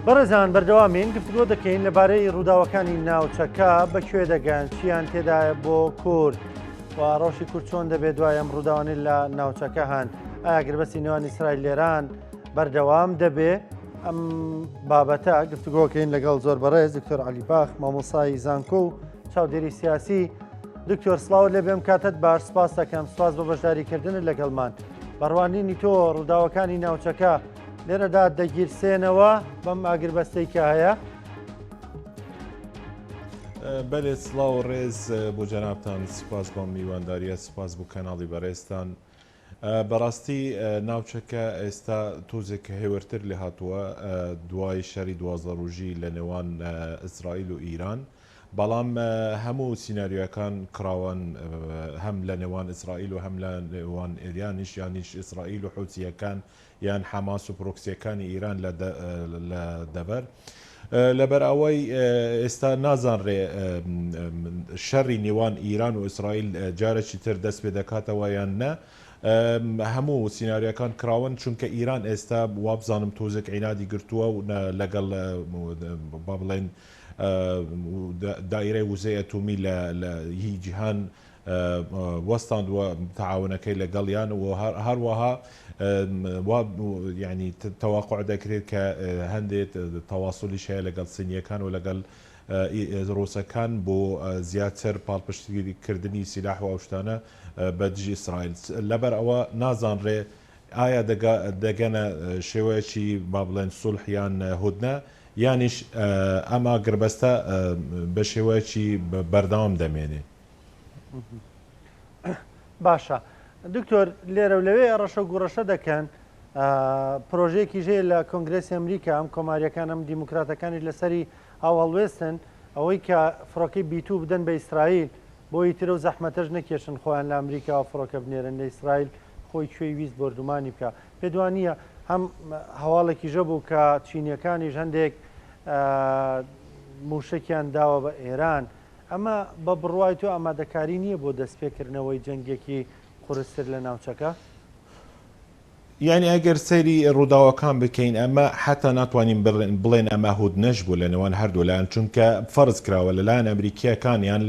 بەڕێزان بەردەوامین گفتگۆ دەکەین لەبارەی ڕووداوەکانی ناوچەکە بە کوێ دەگەن چیان تێدایە بۆ کورد و ڕەوشی کورد چۆن دەبێت دوای ئەم ڕووداوانەی لە ناوچەکە هەن ئایا گربەستی نێوان ئیسرائیل لێران بەردەوام دەبێ ئەم بابەتە گفتوگۆکەین لەگەڵ زۆر بەڕێز دکتۆر علی باخ مامۆسای زانکۆ و چاودێری سیاسی دکتۆر سڵاو لێ بێم کاتت باش سپاس دەکەم سپاس بۆ بەشداریکردنت لەگەڵمان بەڕوانینی تۆ ڕووداوەکانی ناوچەکە لێرەدا دەگیرسێنەوە بەم ئاگربەستەی کە هەیە. بەلێ سڵاو و ڕێز بۆ جەنابتان سوپاس بۆ میوانداریە سوپاس بۆ کەناڵی بەڕێزتان بەڕاستی ناوچەکە ئێستا تۆزێک هێورتر لێ هاتووە دوای شەری 12 ڕۆژی لە نێوان ئیسرائیل و ئیران بەڵام هەموو سیناریۆکان کراوەن هەم لە نێوان ئیسرائیل و هەم لە نێوان ئێرانیش یانیش ئیسرائیل و حوسییەکان یان حەماس و پرۆکسیەکانی ئیران لە دەڤەر. لەبەر ئەوەی ئێستا نازانرێ شەڕی نێوان ئیران و ئیسرائیل جارێکی تر دەست پێ دەکاتەوە یان نە. هەموو سیناریۆکان کراون چونکە ئیران ئێستا وابزانم تۆزێک عینادی گرتووە و لەگەڵ با بڵێن دایرەی وزەی ئەتۆمی لە هی جیهان وەستاندووە تەعاونەکەی لەگەڵیان و هەروەها وا یانی تەواقع دەکرێت کە هەندێک تەواسولیش هەیە لەگەڵ سینیەکان و لەگەڵ ڕووسەکان بۆ زیاتر پاڵپشتکردنی سیلاح و ئەو شتانە بە دژی ئیسرائیل لەبەر ئەوە نازانرێ ئایا دەگەنە شێوەیەکی با بڵێن سوڵح یان هودنە یانیش ئەم ئاگربەستە بە شێوەیەکی بەردەوام دەمێنێ. باشە دکتۆر لێرە و لەوێ ڕەشە گوڕەشە دەکەن پرۆژەیەکی ژەیە لە کۆنگرسی ئەمریکا ئەم کۆماریەکان ئەم دیموکراتەکانی لەسەری ئەو هەڵوێستن ئەوەی کە فڕۆکەی B-2 بدەن بە ئیسرائیل بۆ ئیتر و زەحمەتەش نەکێشن خۆیان لە ئەمریکاوە فڕۆکە بنێرن لە ئیسرائیل خۆی کوێی ویست بۆردومانی بکە پێدوان نییە هەم هەواڵێکیژە بوو کە چینیەکانیش هەندێک موشەکیان داوە بە ئێران ئەمە بە بڕوای تۆ ئامادەکاری نییە بۆ دەستپێکردنەوەی جەنگێکی قورستر لە ناوچەکە؟ یانی ئەگەر سەیری ڕووداوەکان بکەین ئەمە حەتا ناتوانین بڵێن ئەمە هودنەش بوو لە نێوان هەردوو لایەن چونکە فەرز کراوە لە لایەن ئەمریکییەکان یان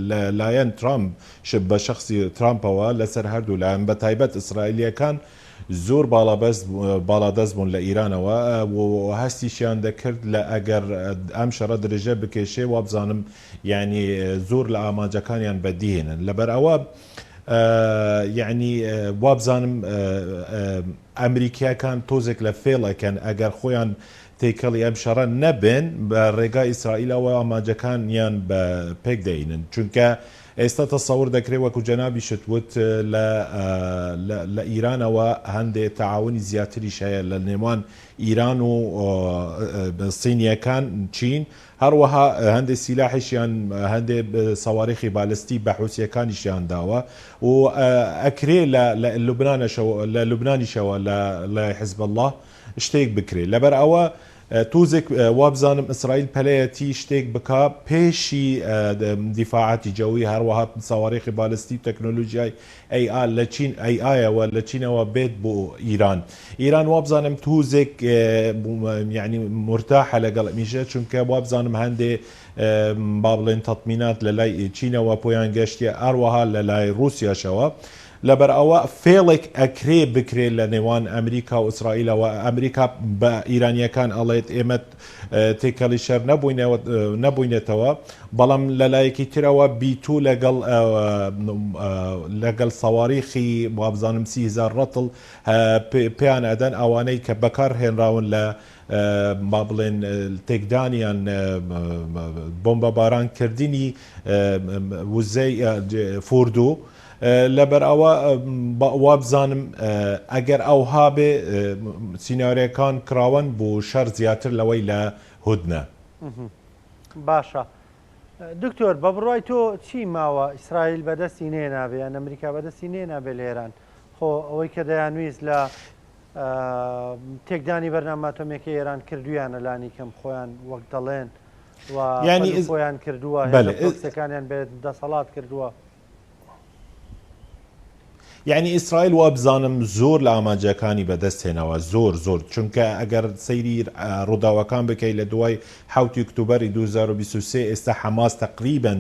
لە لایەن ترامپ بە شەخسی ترامپەوە لەسەر هەردوو لایەن بە تایبەت ئیسرائیلییەکان زۆر باڵادەست بوون لە ئیرانەوە و هەستیشیان دەکرد لە ئەگەر ئەم شەڕە درێژە بکێشێ وابزانم یانی زۆر لە ئامانجەکانیان بەدیهێنن لەبەر ئەوە یانی وابزانم ئەمریکیەکان تۆزێک لە فێڵ ئەکەن ئەگەر خۆیان تێکەڵی ئەم شەڕە نەبن بە ڕێگای ئیسرائیلەوە ئامانجەکانیان بە پێک دەینن چونکە ئێستا تەسەور دەکرێت وەکو جەنابیشت وت لە لە ئیرانەوە هەندێ تەعاونی زیاتریش هەیە لە نێوان ئیران و سینیەکان چین هەروەها هەندێ سیلاحیشیان هەندێ سەواریخی بالستی بە حوسیەکانیشیان داوە و ئەکرێ لە لە لوبنانەشەوە لە لوبنانیشەوە لە لای حزب اللە شتێک بکرێ لەبەر ئەوە تۆزێک وابزانم ئیسرائیل پەلەیەتی شتێک بکا پێشی دیفاعاتی جەوی هەروەها سەواریخی بالستی و تەکنۆلۆژیای ئەی ئا لە چین ئەی ئایەوە لە چینەوە بێت بۆ ئیران ئیران وابزانم توزێک یعنی مرتاحە لەگەڵ ئەمیشە چونکە وابزانم هەندێ با بڵێن تەتمینات لە لای چینەوە پۆیان گەشتیە ئەروەها لە لای رووسیاشەوە لەبەر ئەوە فێڵێک ئەکرێ بکرێ لە نێوان ئەمریکا و ئیسرائیلەوە، ئەمریکا بە ئیرانیەکان ئەڵێت ئێمە تێکەڵی شەر نەبووینەتەوە، بەڵام لە لایەکی ترەوە B-2 لەگەڵ لەگەڵ سەواریخی وابزانم 30هزار ڕەتڵ پێیان ئەدەن ئەوانەی کە بەکار هێنراون لە با بڵێن تێکدان یان بۆمبەباران کردنی وزەی فوردو لەبەر ئەوە وابزانم ئەگەر ئەوها بێ سیناریۆکان کراوەن بۆ شەر زیاتر لەوەی لە هودنە. باشە دکتۆر بە بڕوای تۆ چی ماوە ئیسرائیل بەدەستی نێنابێ یان ئەمریکا بەدەستی نێنابێ لە ئێران خۆ ئەوەی کە دەیانویست لە تێکدانی بەرنامە ئەتۆمیەکەی ئێران کردویانە لانی کەم خۆیان وەک دەڵێن و یانی خۆیان کردووە بەلێ پرۆکسەکانیان بێ دەسەڵات کردووە. یەعنی ئیسرائیل وابزانم زۆر لە ئامانجەکانی بەدەست هێناوە زۆر زۆر چونکە ئەگەر سەیری ڕووداوەکان بکەی لە دوای حەوتی ئۆکتۆبەری 2023 ئێستا حەماس تەقریبەن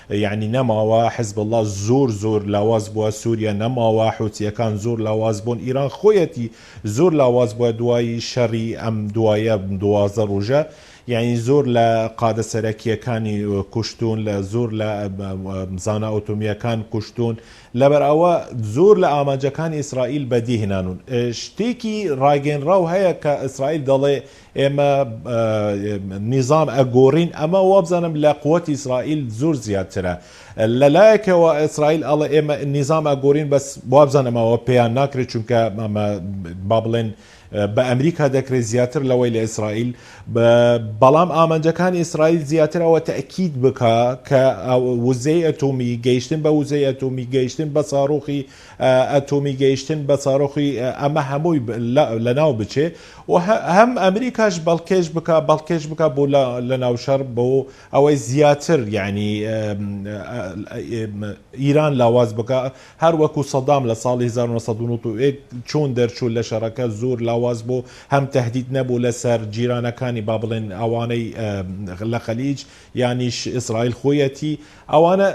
یەعنی نەماوە حزب اللە زۆر زۆر لاواز بووە سوریا نەماوە حوسیەکان زۆر لاواز بوون ئیران خۆیەتی زۆر لاواز بووە دوای شەڕی ئەم دوایە 12 ڕۆژە یەعنی زۆر لە قادە سەرەکیەکانی کوشتون لە زۆر لە زانا ئۆتۆمیەکان کوشتون لەبەر ئەوە زۆر لە ئامانجەکانی ئیسرائیل بەدی هێنانون. شتێکی ڕاگەیەنراو هەیە کە ئیسرائیل دەڵێ ئێمە نیزام ئەگۆڕین، ئەمە وابزانم لە قوتی ئیسرائیل زۆر زیاترە. لە لایەکەوە ئیسرائیل ئەڵێ ئێمە نیزام ئەگۆرین بەس وابزانم ئەوە پێیان ناکرێت چونکە ئەمە با بڵێن بە ئەمریکا دەکرێت زیاتر لەوەی لە ئیسرائیل، بەڵام ئامانجەکانی ئیسرائیل زیاتر ئەوە تەئکید بکا کە وزەی ئەتۆمی، گەیشتن بە وزەی ئەتۆمی، گەیشتن بە ساروخی ئەتۆمی، گەیشتن بە ساروخی ئەمە هەمووی لەناو بچێ و هەم ئەمریکاش بەڵکێش بکا بەڵکێش بکا بۆ لەناو شەڕ بۆ ئەوەی زیاتر یعنی ئیران لاواز بکا. هەر وەکو سەدام لە ساڵی 1991 چۆن دەرچوو لە شەڕەکە زۆر لاواز بوو هەم تەهدید نەبوو لەسەر جیرانەکانی با بڵێن ئەوانەی لە خەلیج یانیش ئیسرائیل خۆیەتی ئەوانە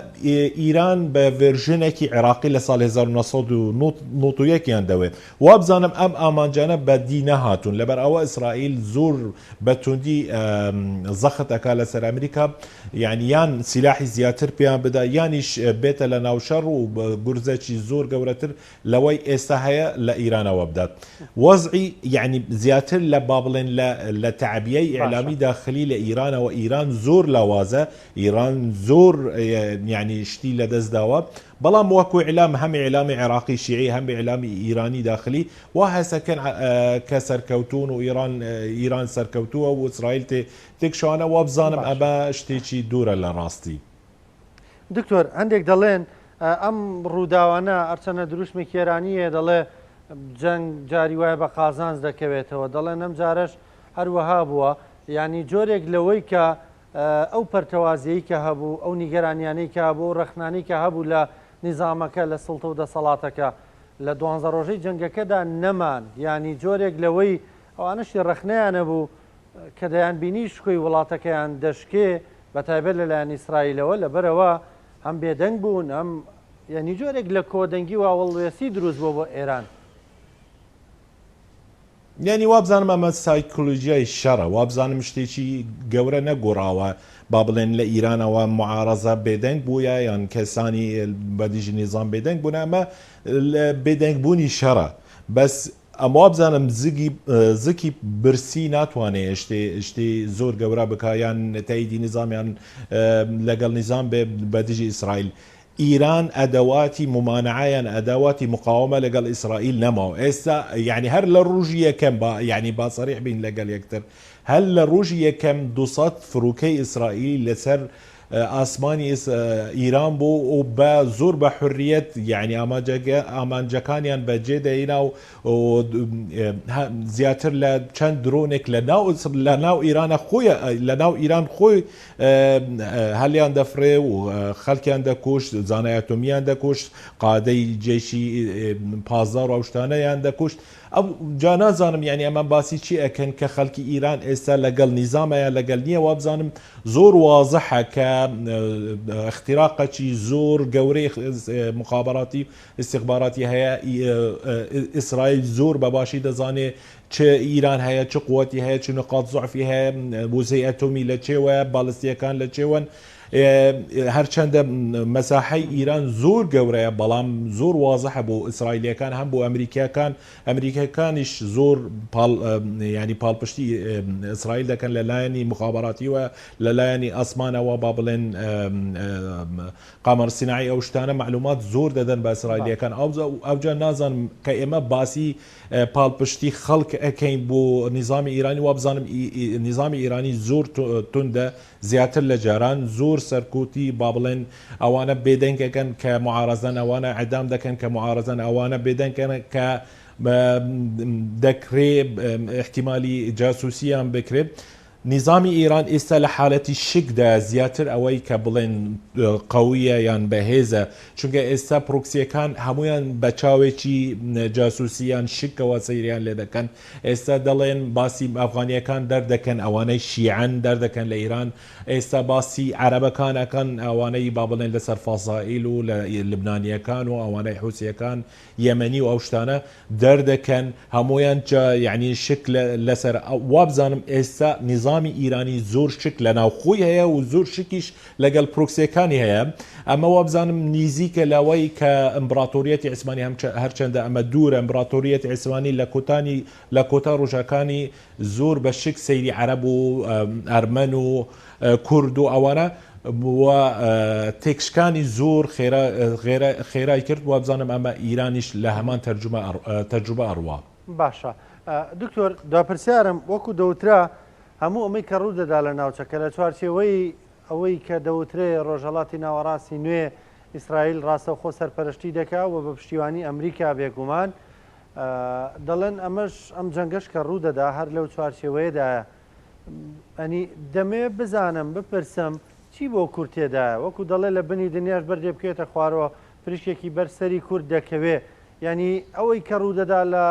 ئیران بە ڤێرژنێکی عێراقی لە ساڵی 1991 یان دەوێت وابزانم ئەم ئامانجانە بەدی نەهاتوون لەبەر ئەوە ئیسرائیل زۆر بە توندی زەخت ئەکا لەسەر ئەمریکا یعنی یان سیلاحی زیاتر پێیان بدا یانیش بێتە لە ناو شەڕ و گورزەکی زۆر گەورەتر لەوەی ئێستا هەیە لە ئیرانەوە بدات وەزعی یعنی زیاتر لە با بڵێن لە لە تەعبیەی ئیعلامی داخلی لە ئیرانەوە ئیران زۆر لاوازە ئیران زۆر یعنی شتی لەدەست داوە بەڵام وەکو ئیعلام هەم ئیعلامی عێراقی شیعی هەم ئیعلامی ئیرانی داخلی وا هەستەکەن کە سەرکەوتوون و ئیران ئیران سەرکەوتووە و ئیسرائیل تێ تێکشانە وابزانم باشە. ئەمە شتێکی دوورە لە ڕاستی. دکتۆر هەندێک دەڵێن ئەم ڕووداوانە ئەرچەنە دروشمێکی ئێرانییە دەڵێ جەنگ جاری وایە بە قازانج دەکەوێتەوە دەڵێن ئەم جارەش هەروەها بووە یعنی جۆرێک لەوەی کە ئەو پەرتەوازیەی کە هەبوو، ئەو نیگەرانیانەی کە هەبوو، ئەو ڕەخنانەی کە هەبوو لە نیزامەکە، لە سوڵتە و دەسەڵاتەکە لە دوانزە ڕۆژەی جەنگەکەدا نەمان، یانی جۆرێک لەوەی ئەوانەشی ڕەخنەیان هەبوو کە دەیانبینی شکۆی وڵاتەکەیان دەشکێ بە تایبەت لە لایەن ئیسرائیلەوە، لەبەرئەوە هەم بێدەنگ بوون هەم یانی جۆرێک لە کۆدەنگی و هاوەڵوێستی دروست بووە بۆ ئێران. یانی وابزانم ئەمە سایکۆلۆژیای شەڕە، وابزانم شتێکی گەورە نەگۆڕاوە، با بڵێن لە ئیرانەوە معارەزە بێدەنگ بووە یان کەسانی بە دژی نیزام بێدەنگ بوون، ئەمە بێدەنگ بوونی شەڕە. بەس ئەم وابزانم زگی زکی برسی ناتوانێ شتێ شتی زۆر گەورە بکا یان تەئیدی نیزام یان لەگەڵ نیزام بێ بە دژی ئیسرائیل. ئیران ئەدەواتی مومانعە یان ئەداواتی مقاومە لەگەڵ ئیسرائیل نەماوە ئێستا یانی هەر لە ڕوژی یەکەم با یانی با سەریح بین لەگەڵ یەکتر هەر لە ڕوژی یەکەم 200 فڕوکەی ئیسرائیلی لەسەر ئاسمانی ئیران بوو و بە زۆر بە حریەت یعنی ئامانجەکانیان بەجێ دەینا و زیاتر لە چەند درۆنێک لە ناو لە ناو ئیرانە خۆی لە ناو ئیران خۆی هەلیان دەفرێ و خەلکیان دەکوشت، زانای ئەتۆمیان دەکوشت، قادەی جەیشی پاسدار و ئەو شتانەیان دەکوشت. ئەو جا نازانم یانی ئەمە باسی چی ئەکەن کە خەلکی ئیران ئێستا لەگەڵ نیزامە یا لەگەل نییە وابزانم زۆر وازحە کە اختراقەکی زۆر گەورەی مخابراتی استخباراتی هەیە ئیسرائیل زۆر بە باشی دەزانێ چ ئیران هەیە چ قوتی هەیە چ نقاط زعفی هەیە وزەی ئەتۆمی لە چێوەیە بالستیەکان لە چێوەن هەرچەندە مەساحەی ئیران زۆر گەورەیە بەڵام زۆر وازحە بۆ ئیسرائیلیەکان هەم بۆ ئەمریکیەکان ئەمریکەکانیش زۆر ینی پاڵپشتی ئیسرائیل دەکەن لە لایەنی مخابراتیوە لە لایەنی ئاسمانەوە با بڵێن قمر صناعی ئەو شتانە معلومات زۆر دەدەن بە ئیسرائیلیەکان ئەوجا نازانم کە ئێمە باسی پاڵپشتی خەڵک ئەکەین بۆ نیزامی ئیرانی وابزانم نیزامی ئیرانی زۆر توندە زیاتر لە جاران زۆر سەرکوتی با بڵێن ئەوانە بێدەنگ ئەکەن کە معارەزەن ئەوانە ئەدام دەکەن کە معارەزەن ئەوانە بێدەنگ کە دەکرێ احتیمالی جاسوسیان بکرێت. نیزامی ئیران ئیستا لە حالەتی شک دایە زیاتر ئەوەی کە بڵێن قەویە یان بەهێزە چونکە ئێستا پرۆکسیەکان هەمویان بە چاوێکی جاسوسی یان شکەوە سەیریان لێ دەکەن ئێستا دەڵێن باسی ئەفغانیەکان دەردەکەن ئەوانەی شیعەن دەردەکەن لە ئیران ئێستا باسی عەرەبەکان ئەکەن ئەوانەی با بڵێن لەسەر فەسائیل و لە لبنانیەکان و ئەوانەی حوسیەکان یەمەنی و ئەو شتانە دەردەکەن هەموویان جا یعنی شک لەسەر وابزانم ئێستا نیزامی ئیرانی زۆر شک لە ناوخۆی هەیە و زۆر شکیش لەگەڵ پرۆکسیەکانی هەیە ئەمە وابزانم نیزیکە لەوەی کە ئیمبراتۆریەتی عیسمانی هەم هەرچەندە ئەمە دوورە ئیمبراتۆریەتی عیسمانی لە کۆتانی لە کۆتا ڕۆژەکانی زۆر بە شک سەیری عەرەب و ئەرمەن و کورد و ئەوانە و تێکشکانی زۆر خێرای کرد وابزانم ئەمە ئیرانیش لە هەمان تەجروبە ئەڕوا. باشە دکتۆر دوا پرسیارم وەکو دەوترا هەموو ئەمەی کە ڕوو دەدا لە ناوچەکە لە چوارچێوەی ئەوەی کە دەوترێ ڕۆژهەڵاتی ناوەڕاستی نوێ ئیسرائیل ڕاستەوخۆ سەرپەرشتی دەکا و بە پشتیوانی ئەمریکا بێگومان دەڵێن ئەمەش ئەم جەنگەش کە ڕوو دەدا هەر لەو چوارچێوەیەدایە ئەنی دەمەوێ بزانم بپرسم چی بۆ کورد تێدایە وەکو دەڵێ لە بنی دنیاش بەردێ بکەوێتە خوارەوە پریشکێکی بەر سەری کورد دەکەوێ یانی ئەوەی کە ڕوو دەدا لە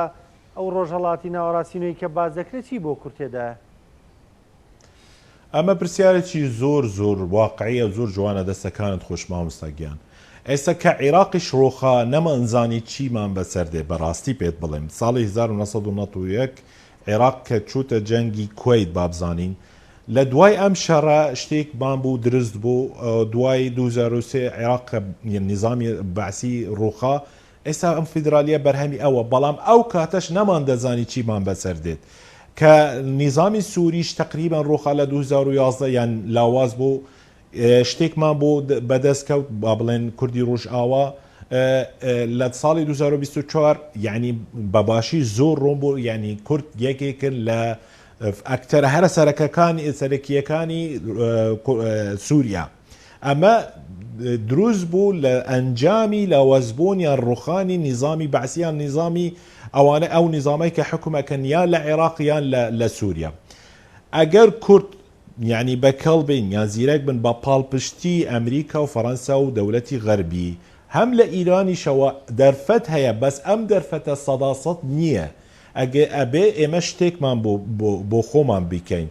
ئەو ڕۆژهەڵاتی ناوەڕاستی نوێی کە باس دەکرێت چی بۆ کورد تێدایە؟ ئەمە پرسیارێکی زۆر زۆر واقعیە زۆر جوانە دەستەکانت خۆش مامۆستا گیان ئێستا کە عیراقیش ڕۆخا نەمانزانی چیمان بەسەر دێ بەڕاستی پێت بڵێم ساڵی 1991 عێراق کە چووتە جەنگی کوەیت بابزانین لە دوای ئەم شەڕە شتێکمان بوو درست بوو دوای 2003 عێراق کە نیزامی بەعسی ڕووخا ئێستا ئەم فیدرالیە بەرهەمی ئەوە بەڵام ئەو کاتەش نەمان دەزانی چیمان بەسەر دێت کە نیزامی سووریش تقریبا ڕووخا لە 2011 یان لاواز بوو شتێکمان بۆ بەدەست کەوت با بڵێن کوردی ڕۆژئاوا لە ساڵی 2024 یعنی بە باشی زۆر ڕۆن بوو یعنی کورد یەکێکن لە ئەکتەرە هەرە سەرەکەکانی سەرەکیەکانی سووریا ئەمە دروست بوو لە ئەنجامی لاوازبوون یان ڕوخانی نیزامی بەعسیان نیزامی ئەوانە ئەو نیزامای کە حکومەکەن یا لە عێراق یان لە سووریا ئەگەر کورد یانی بە کەڵ بین یان زیرەک بن بە پاڵپشتی ئەمریکا و فەرەنسا و دەولەتی غەربی هەم لە ئیرانیشەوە دەرفەت هەیە بەس ئەم دەرفەتە سەدا سەد نیە ئەگە ئەبێ ئێمە شتێکمان بۆ بۆ خۆمان بیکەین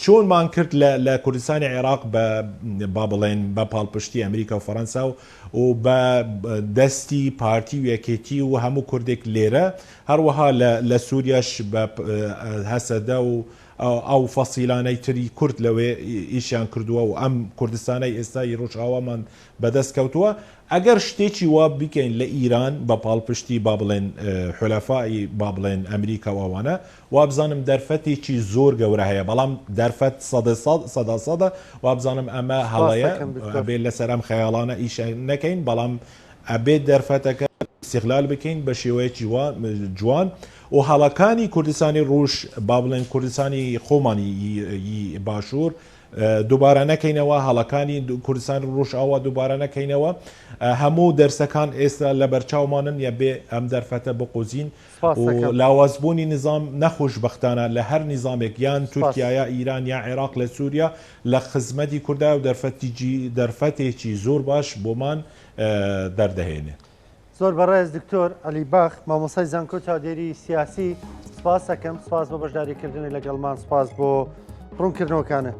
چۆنمان کرد لە لە کوردستانی عێراق بە با بڵێن بە پاڵپشتی ئەمریکا و فەرەنسا و و بە دەستی پارتی و یەکێتی و هەموو کوردێک لێرە هەروەها لە لە سووریاش بە هەسەدە و ئەو فەسیلانەی تری کورد لەوێ ئیشیان کردووە و ئەم کوردستانەی ئێستای ڕۆژئاوامان بەدەست کەوتووە، ئەگەر شتێکی وا بکەین لە ئیران بە پاڵپشتی با بڵێن حولەفائی با بڵێن ئەمریکا و ئەوانە وابزانم دەرفەتێکی زۆر گەورە هەیە بەڵام دەرفەت سەدە سەد سەدا سەدە وابزانم ئەمە سپاس هەڵەیە دەکەم دکتۆر. ئەبێ لەسەر ئەم خەیاڵانە ئیش نەکەین بەڵام ئەبێت دەرفەتەکە ئیستیغلال بکەین بە شێوەیەکی جوان و هەڵەکانی کوردستانی ڕوش با بڵێن کوردستانی خۆمانی ی باشوور دووبارە نەکەینەوە هەڵەکانی کوردستانی ڕۆژئاوا دووبارە نەکەینەوە هەموو دەرسەکان ئێستا لە بەرچاومانن یا بێ ئەم دەرفەتە بقۆزین سپاس و دەکەم. لاوازبوونی نیزام نەخۆشبەختانە لە هەر نیزامێک یان سپاس. تورکیا یا ئیران یا عێراق لە سووریا لە خزمەتی کوردایە و دەرفەتیجی دەرفەتێکی زۆر باش بۆمان دەردەهێنێت. زۆر بەڕێز دکتۆر عەلی باخ مامۆستای زانکۆ چاودێری سیاسی سپاس ئەکەم سپاس بۆ بەشداریکردنی لەگەڵمان سپاس بۆ ڕوونکردنەوەکانت.